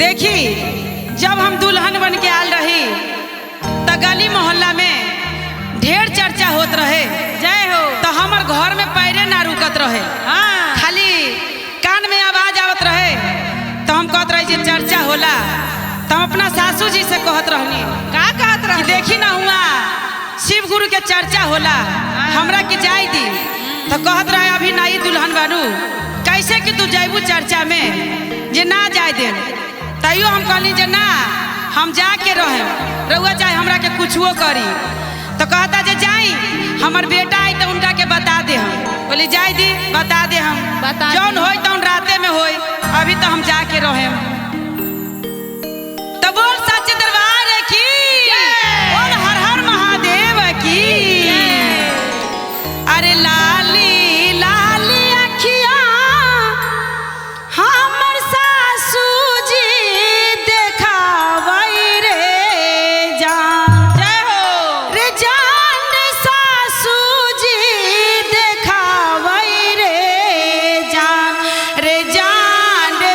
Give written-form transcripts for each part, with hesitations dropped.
देखी जब हम दुल्हन बन के आल रही त गली मोहल्ला में ढेर चर्चा होत रहे। जय हो। तो हमर घर में पैरे ना रुकत रहे। हाँ। खाली कान में आवाज आवत रहे। तो हम कहत रही जे चर्चा होला, तो हम अपना सासू जी से कहत रहनी का कहत कि रही? देखी ना हुआ शिव गुरु के चर्चा होला, हमरा के जाई दी। तो कहत रहे अभी नई दुल्हन बानू, कैसे कि तू जैबू चर्चा में, जे ना जाए दे। तैयो हम कहली जे ना हम जाके रहे, रउआ चाहे हमरा के कुछुओ करी। तो कहता जे जाई, हमर बेटा आई तो उनका के बता दे। हम बोली जाई दी, बता दे हम, बता दी। जौन होई तौन राते में होई, अभी तो हम जाके रहे। तो बोल सच्चे दरबार की, बोल हर हर महादेव की। अरे लाली लाली अखिया हमर सासू जी देखावई रे जान। जय हो। रे जान रे सासू जी देखावई रे जान, रे जान रे।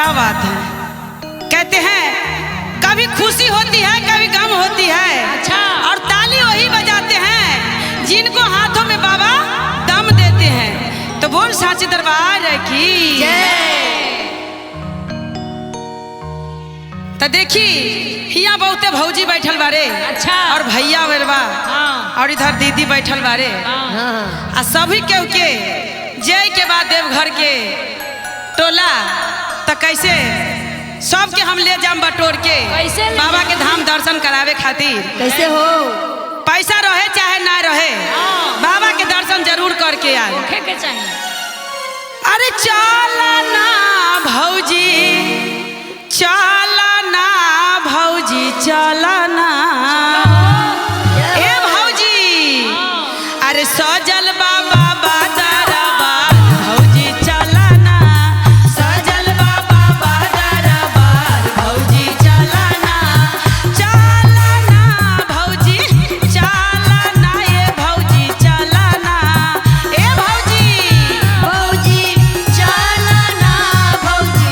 क्या बात है। कहते हैं कभी खुशी होती है कभी गम होती है। अच्छा। और ताली वही बजाते हैं जिनको हाथों में बाबा दम देते हैं। तो बोल सांची दरबार की तो देखी हिया बहुते भौजी बैठल बारे। अच्छा। और भैया बा। हाँ। और इधर दीदी बैठल बारे। हाँ। आ सभी केहू के जय के बाद देवघर के टोला तो कैसे सबके हम ले जाम बटोर के कैसे ले बाबा के धाम दर्शन करावे खातिर। कैसे हो? पैसा रहे चाहे ना रहे। हाँ। बाबा के दर्शन जरूर करके आए। होखे के चाहिए। अरे चला ना भौजी, चला ना भौजी, चला ना ए भौजी। अरे सजल बाबा बादरबार भौजी चला ना, सजल बाबा बादरबार भौजी चला ना, चला ना भौजी, चला ना ए भौजी, चला ना ए भौजी। भौजी चला ना, भौजी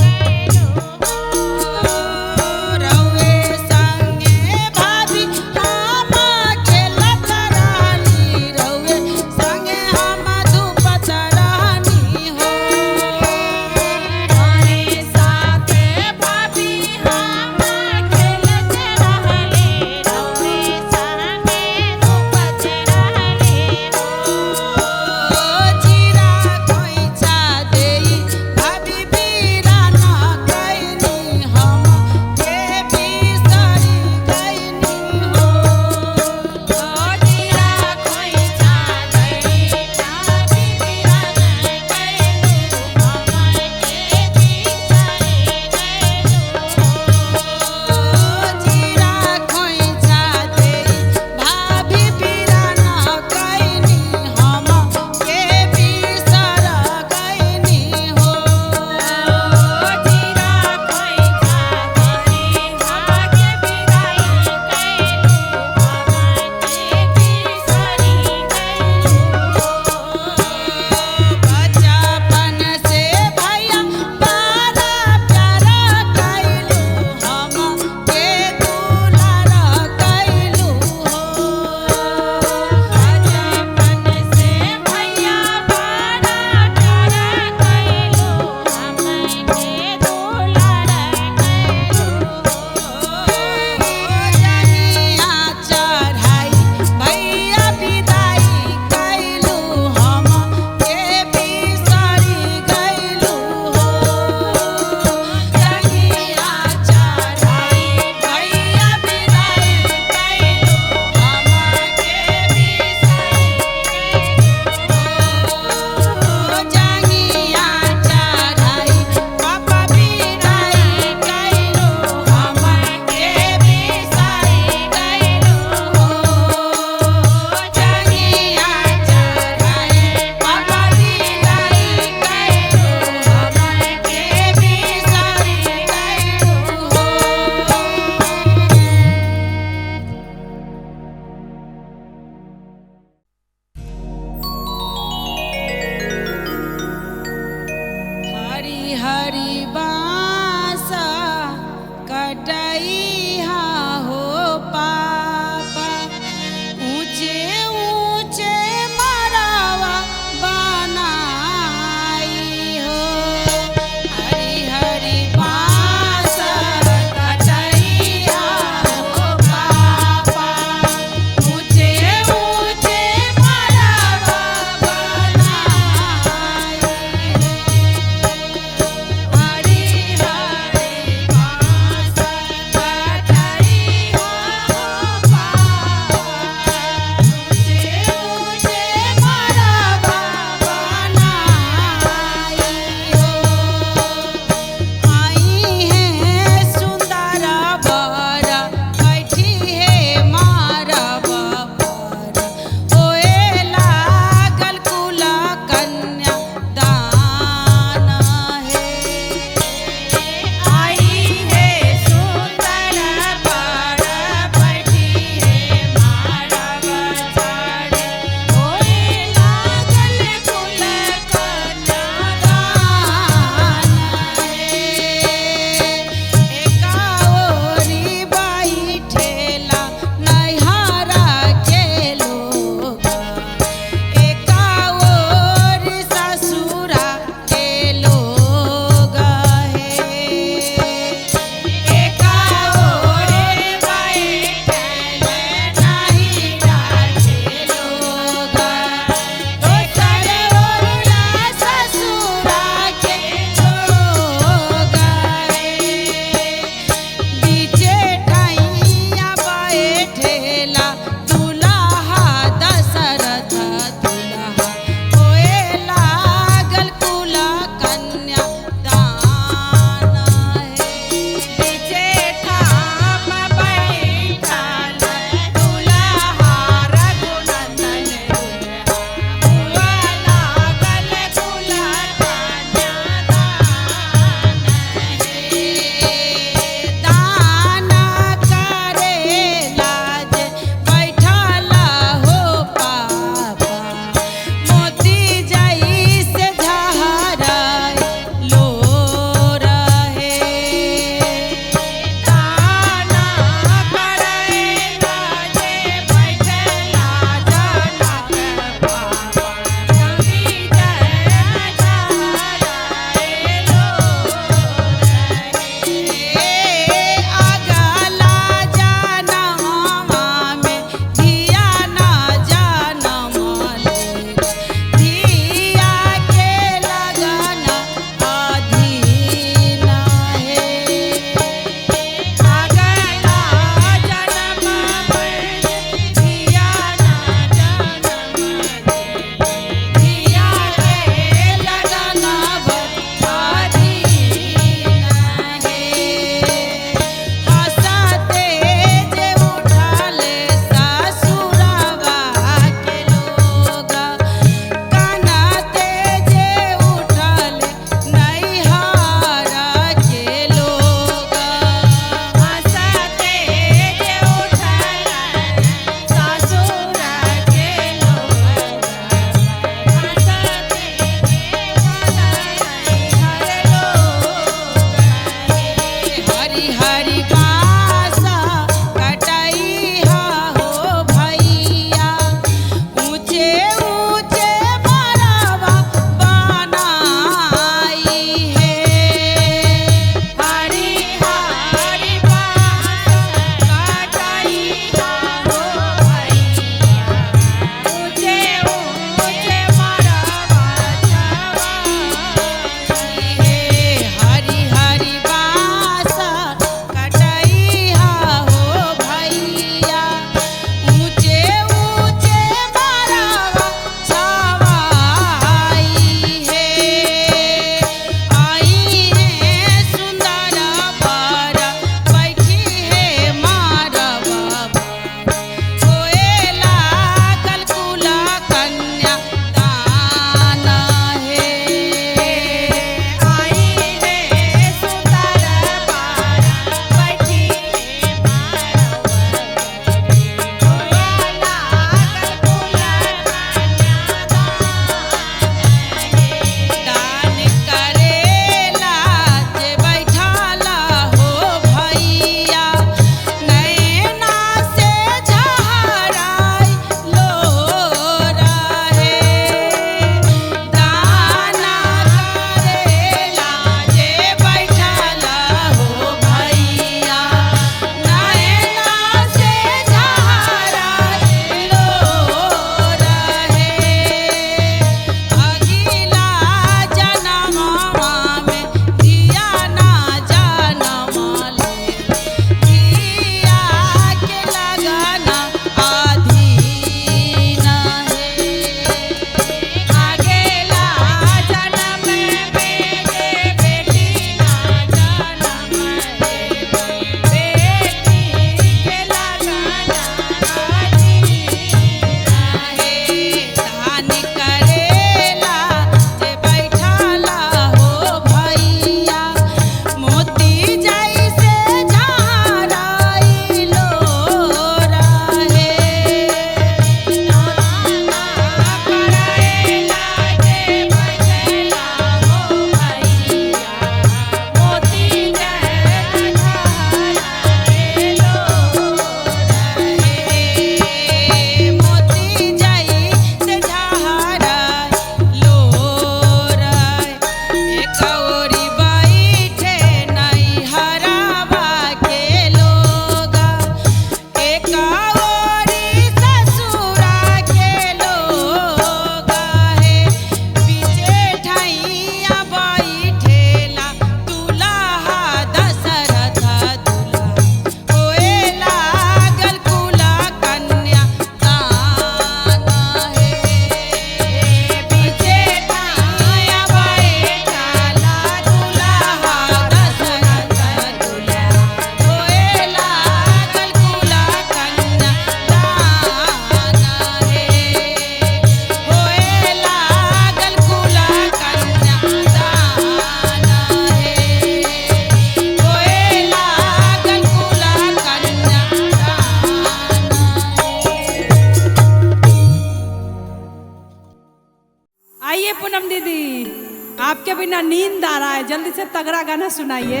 आपके बिना नींद आ रहा है, जल्दी से तगड़ा गाना सुनाइए,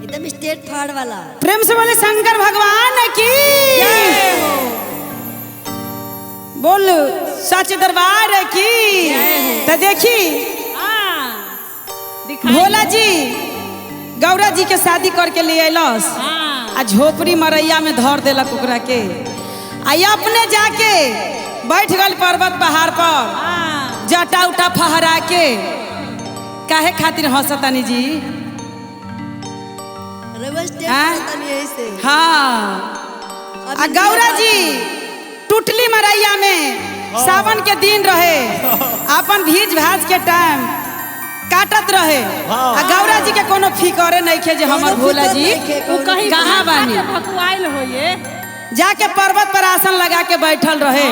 एकदम स्टेट फाड़ वाला। प्रेम से बोले शंकर भगवान की जय हो। बोल सच दरबार की। तो देखी भोला जी गौरा जी के शादी करके ले अयलस आ झोपड़ी मरैया में धर देलक ओकरा के। आ अपने जाके बैठ गल पर्वत पहाड़ पर जटा उटा फहरा के। काहे खातिर हंसतानी जी? हाँ। आ गौरा जी टुटली मरैया में सावन के दिन रहे, अपन भीज भाज के टाइम काटत रहे। आ गौरा जी के कोनो फिकरे नहीं खे जे हमर भोला जी कहीं कहाँ बानी। भकुआइल होइए जाके पर्वत पर आसन लगा के बैठल रहे।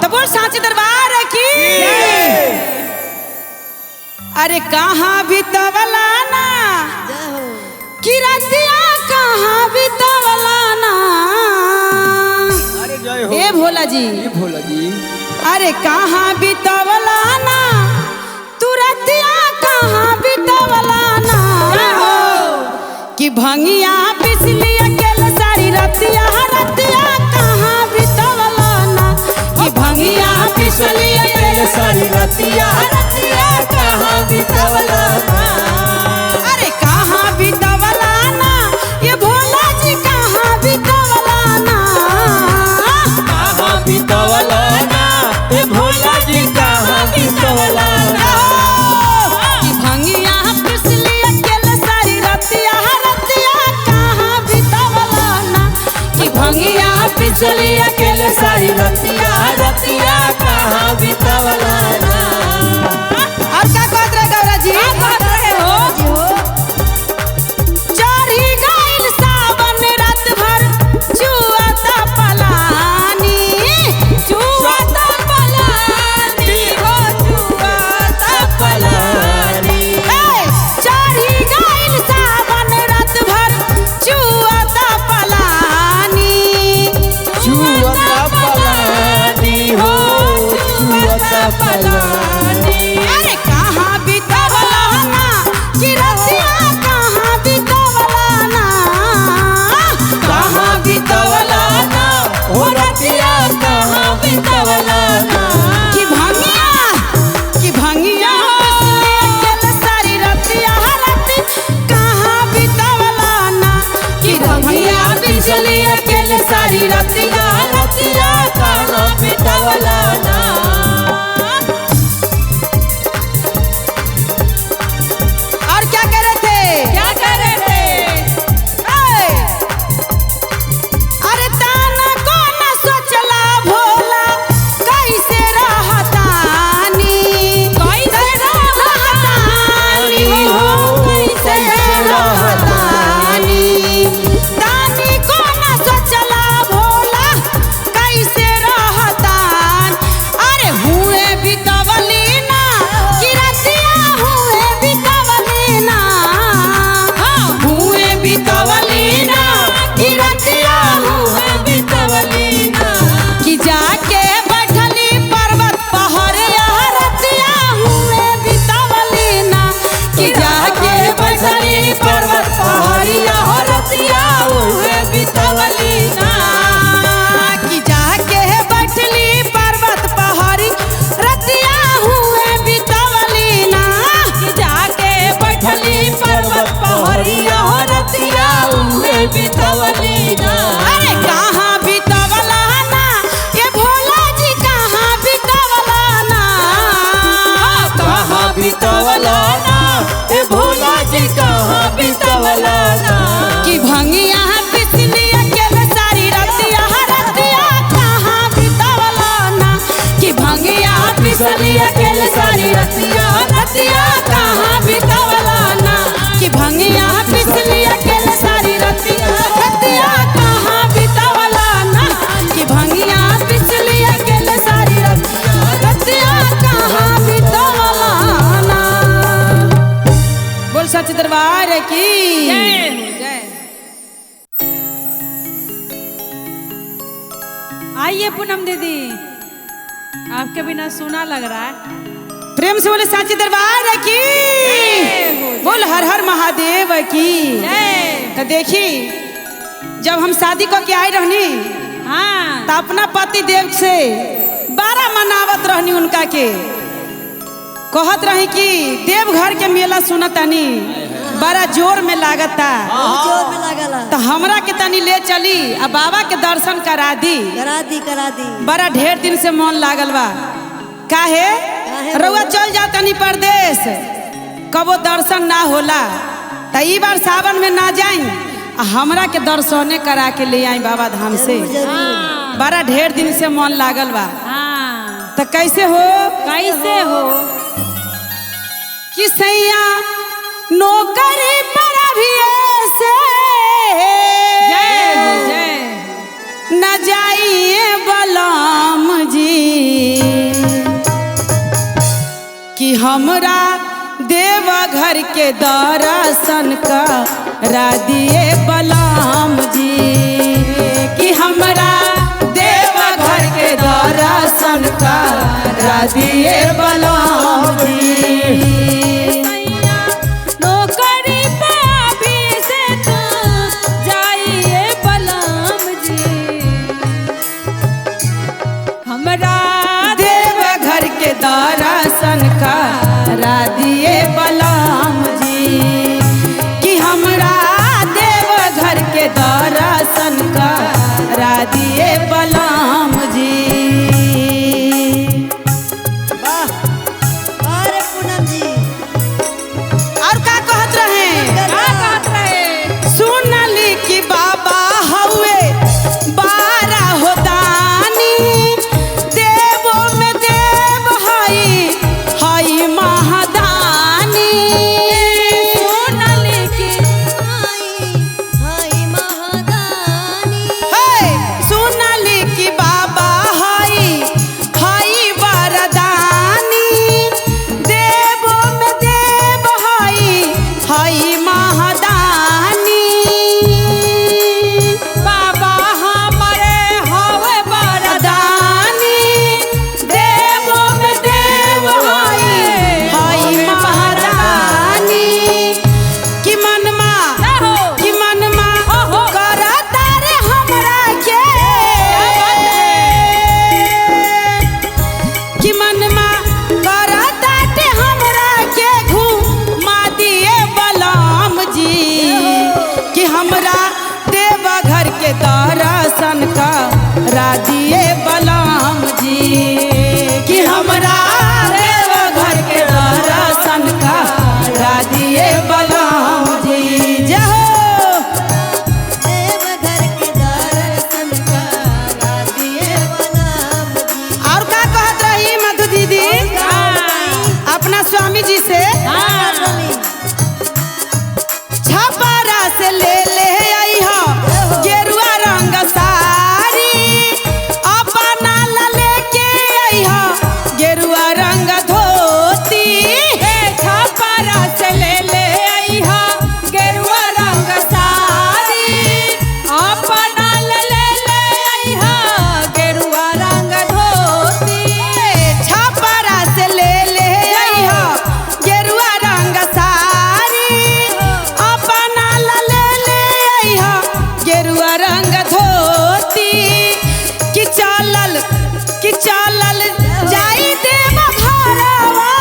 तो बोल सांची दरबार की। अरे कहाँ बितवला ना कि रतिया, कहाँ बितवला ना। अरे जय हो ए भोला जी, ए भोला जी। अरे कहाँ बितवला ना तू रतिया, कहाँ बितवला ना कि भंगिया पिसली अकेले सारी रतिया, रतिया कहाँ बितवला ना कि भंगिया पिसली अकेले सारी रतिया, रतिया कहाँ बितवला ना। अरे कहाँ बितवला ना ये भोला जी, कहाँ बितवला ना, कहाँ बितवला ना ये भोला जी, कहाँ बितवला ना। कि भंगिया पिसली अकेले सारी रतिया, रतिया कहाँ बितवला ना कि भंगिया पिसली अकेले सारी रतिया, रतिया कहाँ बितवला ना। और का कहत रहे गौरा जी? क्या कहत रहे हो? चढ़ी गइल सावन रात भर चुआता पलानी, चुआता पलानी हो, चुआता पलानी। ए, चढ़ी गइल सावन रात भर चुआता पलानी, चुआता पलानी हो, चुआता पलानी। अरे कहाँ बितवला ना कि रतिया, कहाँ बितवला ना, कहाँ बितवला ना हो रतिया, कहाँ बितवला ना। कि भंगिया, कि भंगिया पिसली अकेले सारी रतिया, रति कहाँ बितवला ना कि भंगिया पिसली अकेले सारी रतिया, रतिया कहाँ बितवला ना। और क्या कह रहे थे? क्या कह रहे थे? ए! अरे ताना को न सोचला भोला कैसे रहतानी, कैसे रहतानी हो, कैसे रहतानी। तानी को न सोचला भोला कैसे रहतान। अरे हुए बितवली ना कि रतिया, हुए बितवली ना, हुए बितवली ना कि रतिया, हुए बितवली ना। कि जाके बैठली पर्वत पहरिया, रतिया हुए बितवली ना कि जाके बैठली पर्वत पहरिया, रतिया हुए बितवली ना। कि जाके बैठली पर्वत पहाड़ी, रतिया हुए बितवली ना कि जाके बैठली पर्वत पहरिया, रतिया हुए बितवली ना। अरे कहाँ बितवला ना ये भोला जी, कहाँ बितवला ना, कहाँ बितवला ना ए भोला जी, कहाँ बितवला ना। कि भंगिया पिसली अकेले सारी रतिया, रतिया कहाँ बितवला ना कि भंगिया पिसली अकेले सारी रतिया, रतिया कहाँ बितवला ना कि भंगिया पिसली अकेले सारी रतिया, रतिया कहाँ बितवला ना कि भंगिया पिसली अकेले सारी रतिया, रतिया कहाँ बितवला ना। बोल सच दरबार की जय हो, जय। आइए पूनम दीदी, आपके बिना सोना लग रहा है। प्रेम से बोले साची दरबार की, बोल हर हर महादेव की। तो देखी जब हम शादी को के आए रहनी, हाँ, तो अपना पति देव से बारह मनावत रहनी, उनका के कहत रही कि देवघर के मेला सुनतानी बड़ा जोर में लागता, जोर में लागला, तो हमरा के तनी ले चली आ बाबा के दर्शन करा दी, करा दी, करा दी। बड़ा ढेर दिन से मन लागल बा। काहे रउआ चल जातनी परदेश, कबो दर्शन ना होला, तो ई बार सावन में ना जाई आ हमरा के दर्शने करा के ले आई बाबा धाम से। बड़ा ढेर दिन से मन लागल बा। तो कैसे हो, कैसे हो कि सैया नौकरी पर अभी ऐसे जय हो जय न जाइए बलम जी, कि हमरा देवघर के दर्शन करा दिए बलम जी, कि हमरा देवघर के दर्शन करा दिए बलम जी। नौकरी पे अभी से तू जाइए बलम जी, हमरा देवघर के दर्शन करा दिए बलम जी, कि हमरा देवघर के दर्शन करा दिए बलम जी। वाह वाह रे पूनम जी। और का कहत रहे, का कहत रहे? सुनली कि बाबा हउए बारह हो दानी, देवो में देव हई हई महादानी। सुनली कि हाय महादानी, हे सुनली कि बाबा हई हई वरदानी, देवो में देव हई हई महादानी। बाबा हमारे हवे वरदानी, देवो में देव हई हई महादानी। कि मनमा, हो कि मनमा ओहो। करता रे हमरा के, कि मनमा करता रे हमरा के घुमा दिए बलम जी, कि हमरा देवघर के दर्शन करा दिए बलम जी, कि हमरा देवघर के दर्शन करा दिए बलम जी। जय हो। देवघर के दर्शन करा दिए बलम जी। और का कहत रही मधु दीदी अपना स्वामी जी से? छपरा से ले ले आई हो गेरुआ रंग साड़ी, अपना ला लेके आई हो गेरुआ रंग धोती। छपरा से ले ले आई हा गेरुआ रंग साड़ी, अपना ले ले ले आई हा गेरुआ रंग धोती। छपरा से ले ले आई हो गेरुआ रंग साड़ी, अपना ला ले ले आई हो गेरुआ रंग धोती। कि चलल, कि चलल जाई देव घरवा,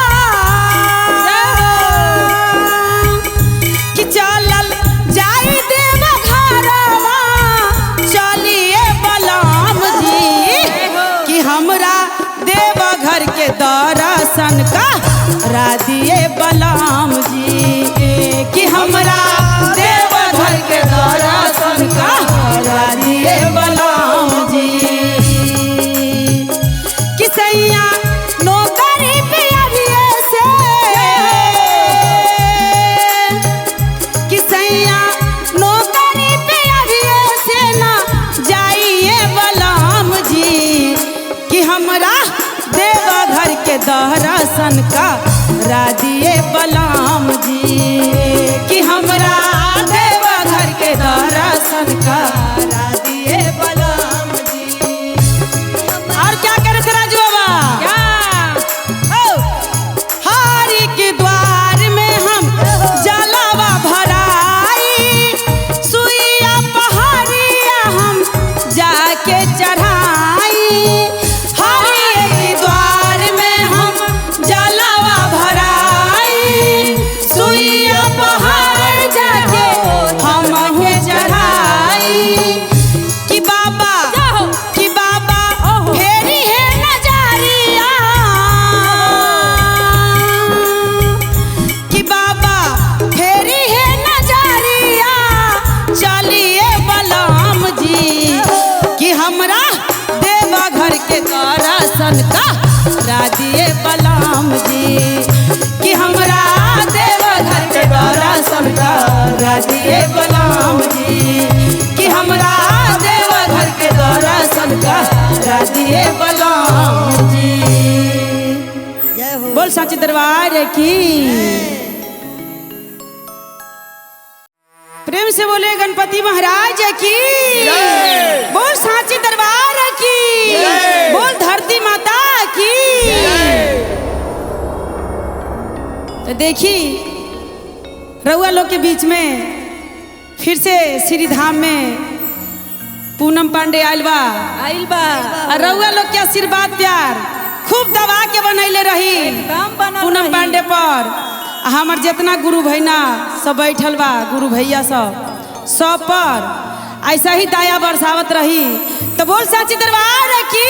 कि चलल जाई देव घरवा, चलिए बलम जी, कि हमरा देवघर के दर्शन करा दिए बलम जी, कि हमरा देवघर के दर्शन करा दिए बलम जी। कि सैया नौकरी पे अभी से, कि सैया नौकरी पे अभी से ना जाइए बलम जी, कि हमरा देवघर के दर्शन करा दिए बलम जी, कि हमरा देवघर के दर्शन करा दिए बलम जी। और क्या करे थे राजू बाबा? क्या ओ, राम जी। जय हो। बोल साचे दरबार की। प्रेम से बोले गणपति महाराज की। बोल साचे दरबार की। बोल धरती माता की। तो देखी रउआ लोग के बीच में फिर से श्री धाम में पूनम पांडे आइल बा, आइल बा। और रउआ लोग के आशीर्वाद प्यार खूब दबा के बनैले रही पूनम पांडे पर। हमार जितना गुरु भैना सब बैठल बा, गुरु भैया सब सब पर ऐसा ही दया बरसावत रही। तो बोल साची दरबार की।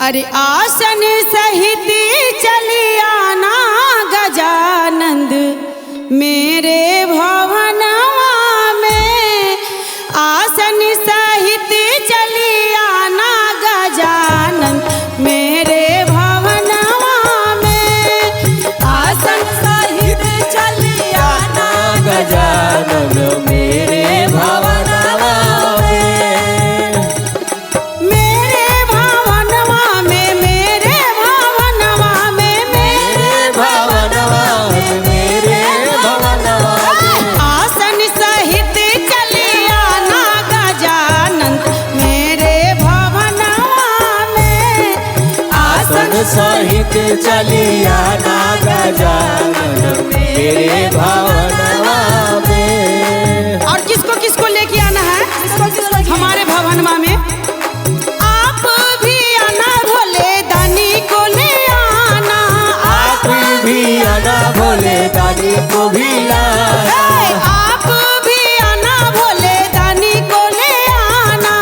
अरे आसन सहित चली आना गजानंद मेरे भवनवा में, आसन सहित चली आना गजानंद मेरे भवनवा में, आसन सहित चली आना गजानन मेरे भवनवा में, मेरे भवनवा में, मेरे भवनवा में, मेरे भवनवा में, मेरे भवनवा में, आसन सहित चली आना गजानंद मेरे भवनवा में, आसन सहित चली आना गजानन मेरे भवनवा में। और किसको किसको लेके आना है हमारे भवनवा में? आप भी आना भोले दानी को ले आना, आप भी आना भोले दानी को भी लाना, आप भी आना भोले दानी को ले आना,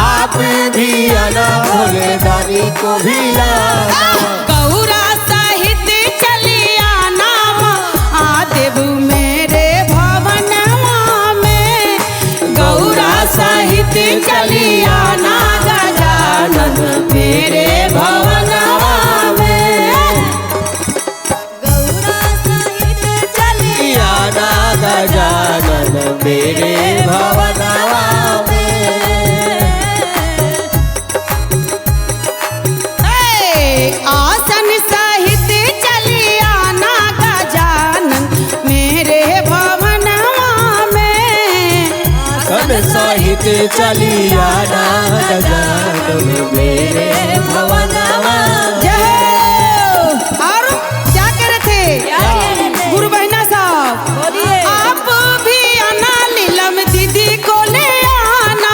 आप भी आना भोले दानी को भी लाना, गौरा सहित चली आना महादेव मेरे भवनवा में, गौरा सहित चली आना गजानन मेरे भवनवा में, गौरा सहित चली आना गजानन मेरे भवनवा में। आसन सहित चली आना गजानन मेरे भवनवा में, आसन सहित चली आना गजानन मेरे भवनवा। जय हो। और क्या कह रहे थे गुरु बहना साहब? बोलिए। आप भी आना नीलम दीदी को ले आना,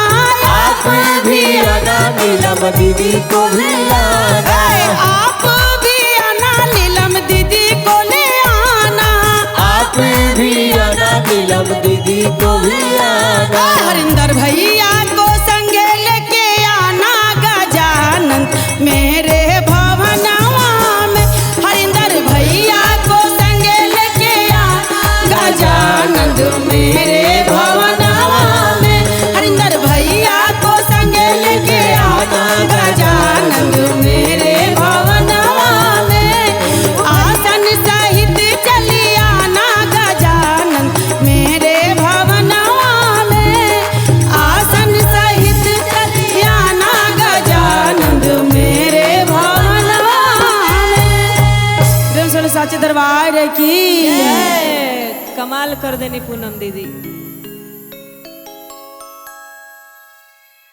आप भी आना नीलम दीदी को भी लाना, आप भी आना नीलम दीदी को ले आना, आप भी आना नीलम दीदी को भी लाना, हरिंदर भैया को संगे लेके आना गजानंद मेरे भवनवा में, हरिंदर भैया को संगे लेके आना गजानंद मेरे भवनवा में, हरिंदर भैया को संगे लेके आना गजानंद मेरे भवनवा में, आसन सहित चली आना गजानंद मेरे भवनवा में, आसन सहित चली आना गजानंद मेरे भवनवा में। प्रेम से साचे दरबार की। कमाल कर देनी पूनम दीदी।